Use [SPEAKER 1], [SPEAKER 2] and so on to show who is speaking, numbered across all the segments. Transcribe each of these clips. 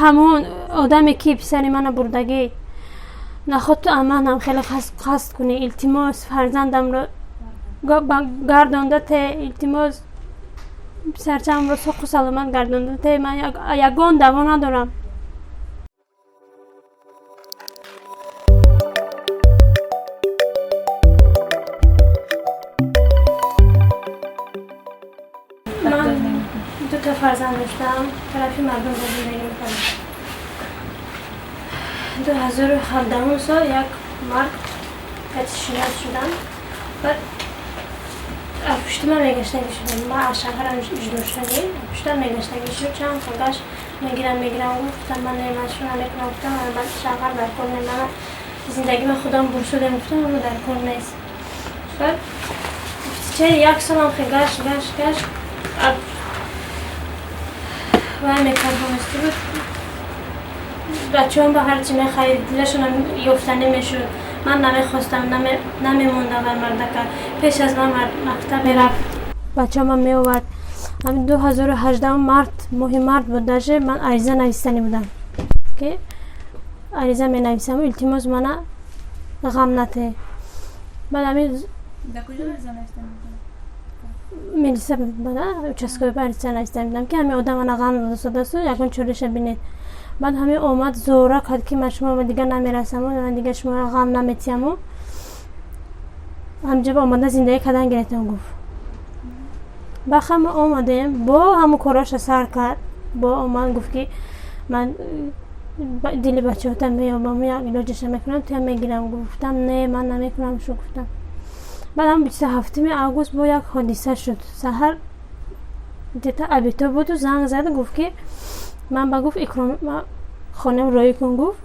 [SPEAKER 1] Ҳамон одаме ки писари мана бурдагӣ, наход ту аманам хеле қасд кунӣ, илтимос, фарзандамро гардонда те, илтимос, писарчаамро соқу саломат гардонда те. Ман ягон даъво надорам. Ман дута фарзанд доштам, тарафи мардум бо зиндагӣ мекардам. 2017 сол як мард кати шинос шудам. Баъд аз пушти ман мегаштагӣ шудам. Ман аз шаҳрам ҷудо шудагӣ, пуштам мегаштагӣ шуд. Чанд хел гашт, мегирам, мегирам, гуфтам, ман не, ман шу намекунам, гуфтам, баъд шавҳар дар кор не, ман зиндагӣ ман худам буршудем, гуфтам, ама дар кор нест. Баъд течение як солам хел гашт, гашт, гашт, вай мекард, буд, бачаҳом ба ҳарчи мехарид, дилашонам ёфта намешуд. Ман намехостам, намемондам вай мардака. Пеш аз ман мактаб мерафт, бачаҳомам меовард. Ҳамин 2018 март, моҳи март буд даже, ман ариза навистанӣ будам, ки ариза менависаму, илтимос, мана ғам нате. Баъд ҳамин милиса буда, участковый, ариза навистанӣ будам, ки ҳамин одам мана ғам додасодасу, ягон чораша бинед. Баъд ҳамин омад, зора кард, ки ман шумо дигар намерасаму, ман дигар шуморо ғам наметиҳаму, ҳамҷоба омада зиндагӣ кардан гирифтам, гуфт. Баъд мо омадем, бо ҳамун кораша сар кард, бо омад, гуфт, ки ман дили бачаҳота меёбаму, як илоҷаша мекунам, туям мегирам. Гуфтам, не, ман намекунам шу, гуфтам. Баъд ҳам 27 август бо як ҳодиса шуд. Саҳар где-то обедо буду, занг зад, гуфт, ки ман ба, гуфт, Икром хонам роӣ кун, гуфт.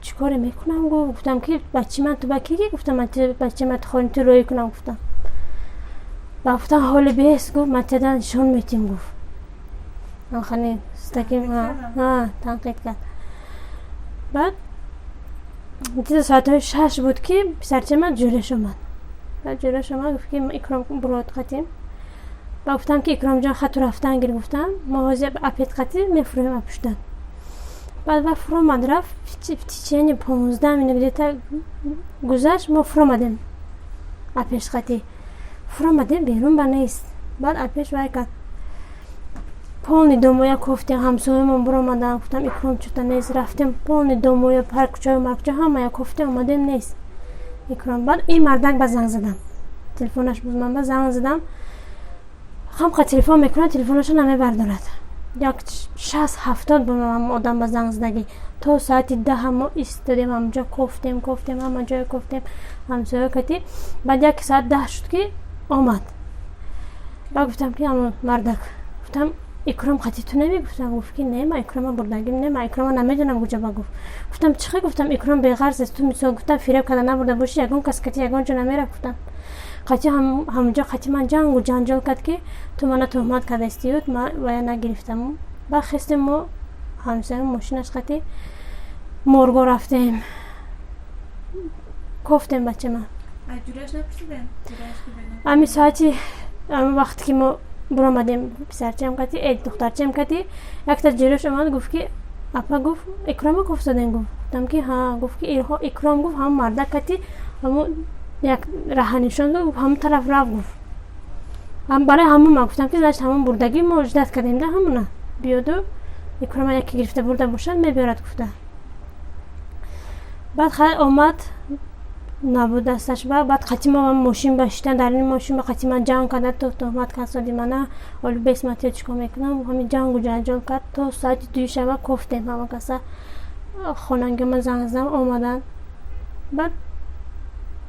[SPEAKER 1] Чӣ коре мекунам, гуфт. Гуфтам, ки бачи ман ту ба ки, гуфтам, ман бачи ман хони ту роӣ кунам, гуфтам. Ба гуфтам, ҳоли бест, гуфт, ман теда нишон метим, гуфт. Хани стаки танқид кард. Баъд где-то соатҳои 6 буд, ки писарчаи ман ҷӯреш омад. Баъд ҷӯреш омад, гуфт, ки Икром бурод қатим. Ба гуфтам, ки Икромҷон, хату рафтан гир, гуфтам, мо ҳозир апет қатӣ мефурӯем апуштан. Баъд ва фуромад, рафт, в течение 15 минут где-то гузашт, мо фуромадем апеш қатӣ, фуромадем, берун ба нест. Баъд апеш вай кард, полный домоя кофтем, ҳамсоямон буромадан, гуфтам, Икром чута нест. Рафтем полный домоя, ҳар кӯчаю маркӯча ҳамая кофтем, омадем, нест Икром. Баъд ин мардак ба занг задам, телефонаш буд, ман ба занг задам, хамқа телефон мекунад, телефонаша намебардорад. Як 60-70 бор одам ба занг задагӣ. То соати 10 мо истодем ҳамҷо, кофтем, кофтем, ҳама ҷое кофтем, ҳамсоя кати. Баъд як соат 10 шуд, ки омад. Баъд гуфтам, ки ҳамон мардак, гуфтам, Икром қати ту намегуфтам? Гуфт, ки не, ман Икрома бурдагим не, ман Икрома намедонам куҷо ба, гуфт. Гуфтам, чӣ, гуфтам, Икром беғарз аст, ту мисол, гуфтам, фиреб карда набурда бошӣ, ягон кас кати ягон ҷо намерафт, гуфтам. Қати ҳамонҷо қати ман ҷангу ҷанҷол кард, ки ту мана туҳмат кардастиют, ман вая нагирифтам. Баъд хестем мо, ҳамсоям мошинаш қати морго рафтем, кофтем бачама. Ами соати, ами вақте ки мо буромадем, писарчаам кати, духтарчаам кати, якта ҷирӯш омад, гуфт, ки апа, гуфт, Икрома кофтадем, гуфт. Гуфтам, ки ҳа. Гуфт, ки Икром, гуфт, ҳамон мардак кати ҳамон як раҳа нишон дод, гуфт, ҳамон тараф рафт, гуфт. Барои ҳамон ман гуфтам, ки значит ҳамон бурдагӣ, мо ждать кардем да, ҳамона биёду Икрома яке гирифта бурда бошад, мебиёрад, гуфта. Баъд хай омад, набуд дасташ. Баъд қати мо мошин ба шита, дар ин мошин ба қати ман ҷанг карда, то туҳмат кард соди мана, ҳоли бес ман тиё чикор мекунам, ҳамин ҷангу ҷанҷол кард. То соати 2 шаба кофтем, ҳама каса хонангима занг задам, омаданд. Баъд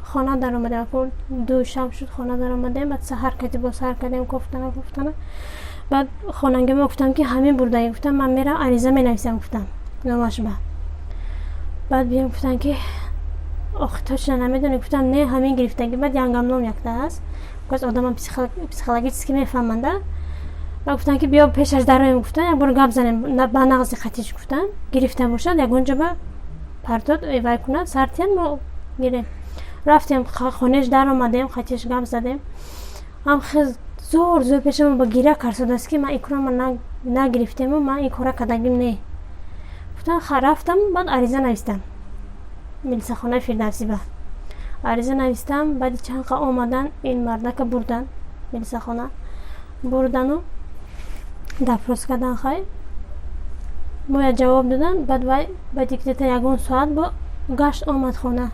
[SPEAKER 1] хона даромадем, 2 шаб шуд, хона даромадем. Баъд саҳар кардем, бо саҳар кардем кофтана, кофтана. Баъд хонангима гуфтам, ки ҳамин бурдагӣ, гуфтам, ман мерам ариза менависам, гуфтам, номаш ба. Баъд биём, гуфтам, ки охи точно намедонӣ? Гуфтам, не, ҳамин гирифтагӣ. Баъд янгамном якта аст, газ одама психологически мефаҳманда. Баъд гуфтам, ки биё пешаш дароем, гуфтам, як бор гап занем ба нағзи қатиш, гуфтам, гирифта бошад, ягон ҷо ба партод вай кунад, сартиян мо гирем. Рафтем, хонеш даромадем, қатиш гап задем. Ҳам хез зор зор пешама ба гиря карсодааст, ки ман Икрома на Нагирифтему, ман ин кора кардагим не, гуфтам. Рафтам, баъд ариза навистам милисахонаи Фирдавсиба, ариза навистам. Баъди чанд қа омадан, ин мардака бурдан, милисахона бурдану допрос кардан. Хай, моя ҷавоб додан. Баъд вай баъди где-то ягон соат бо гашт, омад хона.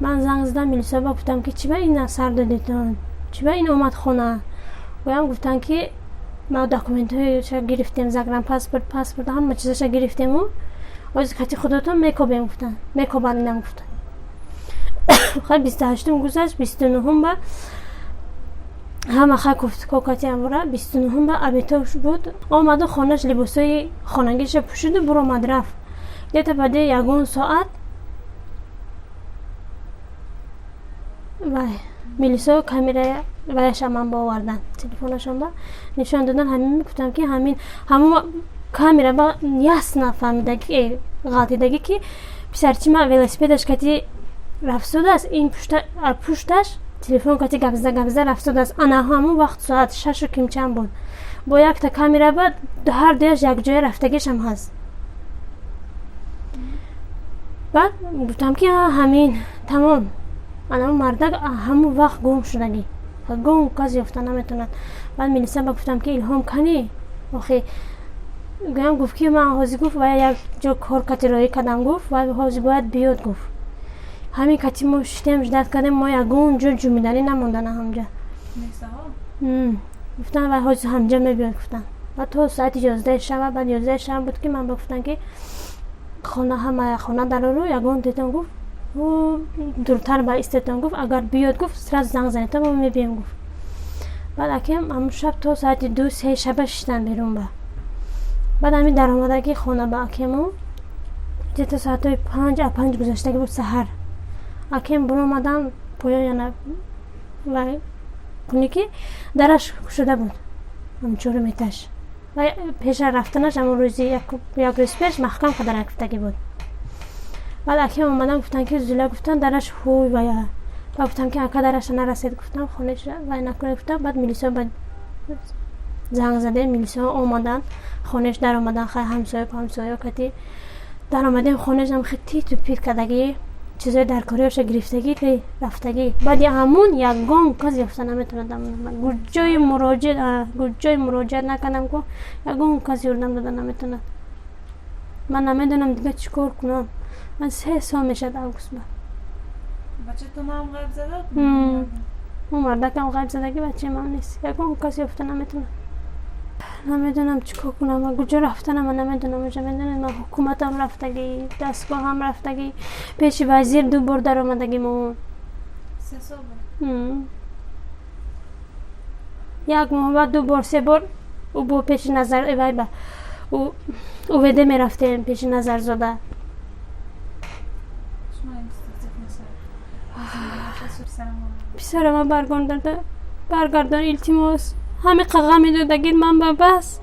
[SPEAKER 1] Ман занг задам милисоба, гуфтам, ки чӣ ба ина сар додетон, чӣ ба ин омад хона? Оям гуфтанд, ки ма документҳояша гирифтем, загранпаспорт, паспорт, ҳама чизаша гирифтему ози кати худотон мекобем, гуфтанд, мекобанд инам, гуфтанд. Хай, 28-ум гузашт, 29-ум ба ҳама хай кокати амора. 29-ум ба абитош буд, омаду хонаш, либосҳои хонагиша пӯшиду буромад, рафт. Где-то баъди ягон соат вай милисо камера ваяша ман бовардан, телефонашон ба нишон додан. Ҳамин гуфтам, ки ҳамин ҳамон камера ба ясно фаҳмидаги, ғалтидагӣ, ки писарчи ман велосипедаш кати рафтодааст, ин пушташ телефон кати гапзада гапзада рафтодааст. Ана ҳамон вақт соат шашу кимчанд буд. Бо якта камера ба ҳар дуяш якҷоя рафтагишам ҳаст. Баъд гуфтам, ки ҳамин тамом. Ана мардак ҳамон вақт гум шудагӣ, гум, кас ёфта наметавонад. Баъд милиса ба гуфтам, ки Илҳом кани охи? Гӯям, гуфт, ки ман ҳозир, гуфт, ва як ҷо кор кати роҳӣ кардам, гуфт, ва ҳозир бояд биёд, гуфт. Ҳамин кати мо шиштем, ждать кардем, мо ягон ҷо ҷумиданӣ намондан ҳамҷа. Гуфтан, вай ҳозир ҳамҷа мебиёд, гуфтан. Баъд то соати 11 шаба, баъд 11 шаб буд, ки ман ба гуфтам, ки хона, ҳама хона дарору ягон тетон, гуфт, дуртар ба истетон, гуфт, агар биёд, гуфт, сразу занг занед, мо мебием, гуфт. Баъд акем ҳамун шаб то соати 2-3 шаба шиштан берун ба. Баъд ҳамин даромадагӣ хона ба акему где-то соатҳои 5 а 5 гузаштагӣ буд саҳар. Акем буромадан поён яна ва кунӣ, ки дараш кушода буд, ҳамун чорум этаж. Ва пеша рафтанаш ҳамон рӯзи як рӯз пеш маҳкам карда рафтагӣ буд. Баъд акем омадан, гуфтанд, ки Зуля, гуфтан, дараш ҳуй вая. Ба гуфтам, ки ака, дараша нарасед, гуфтам, хонаша вай накунед, гуфтам. Баъд милисо ба занг задем, милисо омадан, хонаш даромадан. Хай, ҳамсоя ҳамсоя кати даромадем, хонашам хе титу пит кардагӣ, чизои даркориёша гирифтагӣ, рафтагӣ. Баъди ҳамун ягон кас ёфта наметавонад. Гуҷои муроҷиат, гуҷои муроҷиат накардам, ку ягон кас ёрдам дода наметавонад. Ман намедонам дига чӣ кор кунам. Ман 3 сол мешавад август ба.
[SPEAKER 2] Бачатонам ғайб зада?
[SPEAKER 1] Ӯ мардакам ғайб задагӣ, бачаи ман нест, ягон кас ёфта наметавонад. Намедонам чӣ кор кунам, куҷо рафтанам ман намедонам. Уҷа медонед, ман ҳукуматам рафтагӣ, дастгоҳам рафтагӣ, пеши вазир ду бор даромадагӣ мо.
[SPEAKER 2] 3 сол?
[SPEAKER 1] Як моҳ баъд ду бор, се бор ӯ бо пеши назар вай ба УВД мерафтем, пеши Назарзода. Писарама баргардон, илтимос. Ҳамин қағам медодагир ман ба бас.